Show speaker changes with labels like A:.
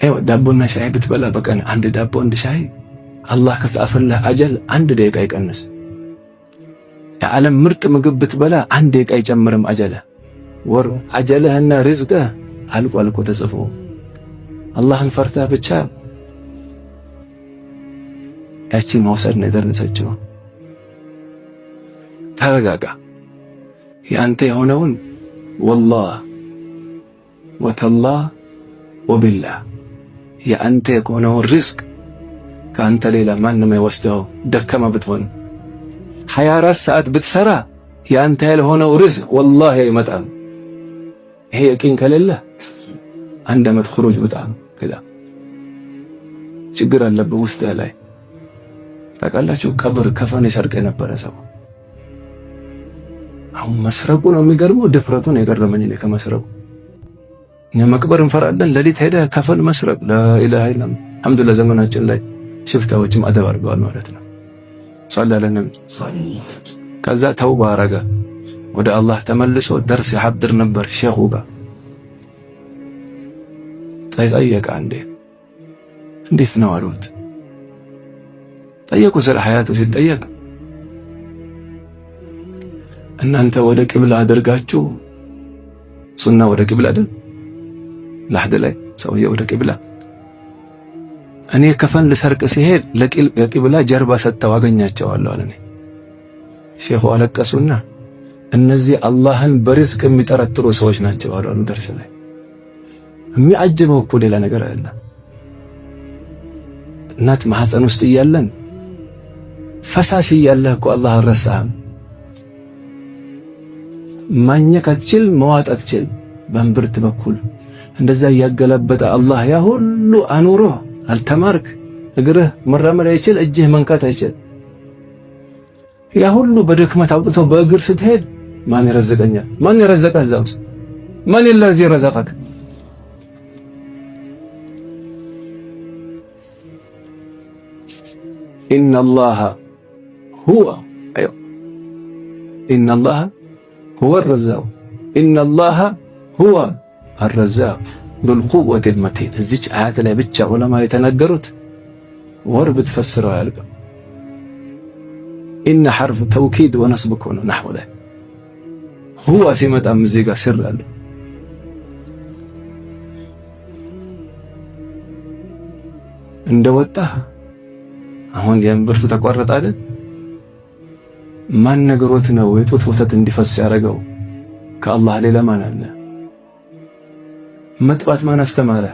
A: ይኸው ዳቦና ሻይ ብትበላ በቀን አንድ ዳቦ አንድ ሻይ አላህ ከጻፈልህ አጀል አንድ ደቂቃ ይቀንስ። የዓለም ምርጥ ምግብ ብትበላ አንድ ደቂቃ አይጨምርም አጀለህ። ወር አጀለህና ሪዝቅህ አልቆ አልቆ ተጽፎ አላህን ፈርተህ ብቻ ያቺን መውሰድ ነው የደረሰችው። ተረጋጋ። የአንተ የሆነውን ወላህ ወተላህ ወቢላህ የአንተ የሆነውን ሪዝቅ ከአንተ ሌላ ማንም አይወስደው። ደከማ ብትሆን 24 ሰዓት ብትሰራ የአንተ ያልሆነው ሪዝቅ ወላሂ አይመጣም። ይሄ የቂን ከሌለ አንድ ዓመት ኹሩጅ ውጣ። ከዛ ችግር አለብህ ውስጥህ ላይ ታውቃላችሁ። ቀብር ከፈን ይሰርቅ የነበረ ሰው አሁን መስረቁ ነው የሚገርመው። ድፍረቱ ነው የገረመኝ እኔ ከመስረቁ። እኛ መቅበር እንፈራለን። ሌሊት ሄደህ ከፈን መስረቅ ላኢላሃ ኢላ። አልሐምዱሊላህ ዘመናችን ላይ ሽፍታዎችም አደብ አድርገዋል ማለት ነው። ሰላ ለነቢ። ከዛ ተውባ አረገ፣ ወደ አላህ ተመልሶ ደርስ ያሐድር ነበር ሼኹ ጋር ጠየቀ። አንዴ እንዴት ነው አሉት። ጠየቁ ስለ ሐያቱ ሲጠየቅ እናንተ ወደ ቅብላ አድርጋችሁ ሱና ወደ ቅብላ አይደል? ለሐድ ላይ ሰውዬ ወደ ቅብላ እኔ ከፈን ልሰርቅ ሲሄድ ለቅብላ ጀርባ ሰጥተው አገኛቸዋለሁ አለ። እኔ ሼኹ አለቀሱና እነዚህ አላህን በሪዝቅ የሚጠረጥሩ ሰዎች ናቸው አሉ። ደርስ ላይ የሚያጅበው እኮ ሌላ ነገር አይደለም። እናት ማህፀን ውስጥ እያለን ፈሳሽ እያለህ እኮ አላህ አልረሳህም። ማኘክ አትችል፣ መዋጥ አትችል። በእምብርት በኩል እንደዛ እያገለበጠ አላህ ያ ሁሉ አኑሮ አልተማርክ፣ እግርህ መራመድ አይችል፣ እጅህ መንካት አይችል። ያ ሁሉ በድክመት አውጥቶ በእግር ስትሄድ ማን ይረዝቀኛል? ማን ይረዘቀህ? እዛ ውስጥ ማን الذي رزقك? إن الله هو إن الله هو الرزاق إن الله هو الرزاق ذو القوة المتين። እዚች አያት ላይ ብቻ ዑለማ የተናገሩት ወር ብትፈስረው አያልቅም። إن حرف توكيد ونصب እኮ ነው ናሕው ላይ። هو ሲመጣም እዚህ ጋር ስር አለ። እንደወጣህ አሁን የእምብርቱ ተቋረጠ አይደል? ማን ነገሮት ነው የጡት ወተት እንዲፈስ ያደረገው? ከአላህ ሌላ ማን አለ? መጥባት ማን አስተማረ?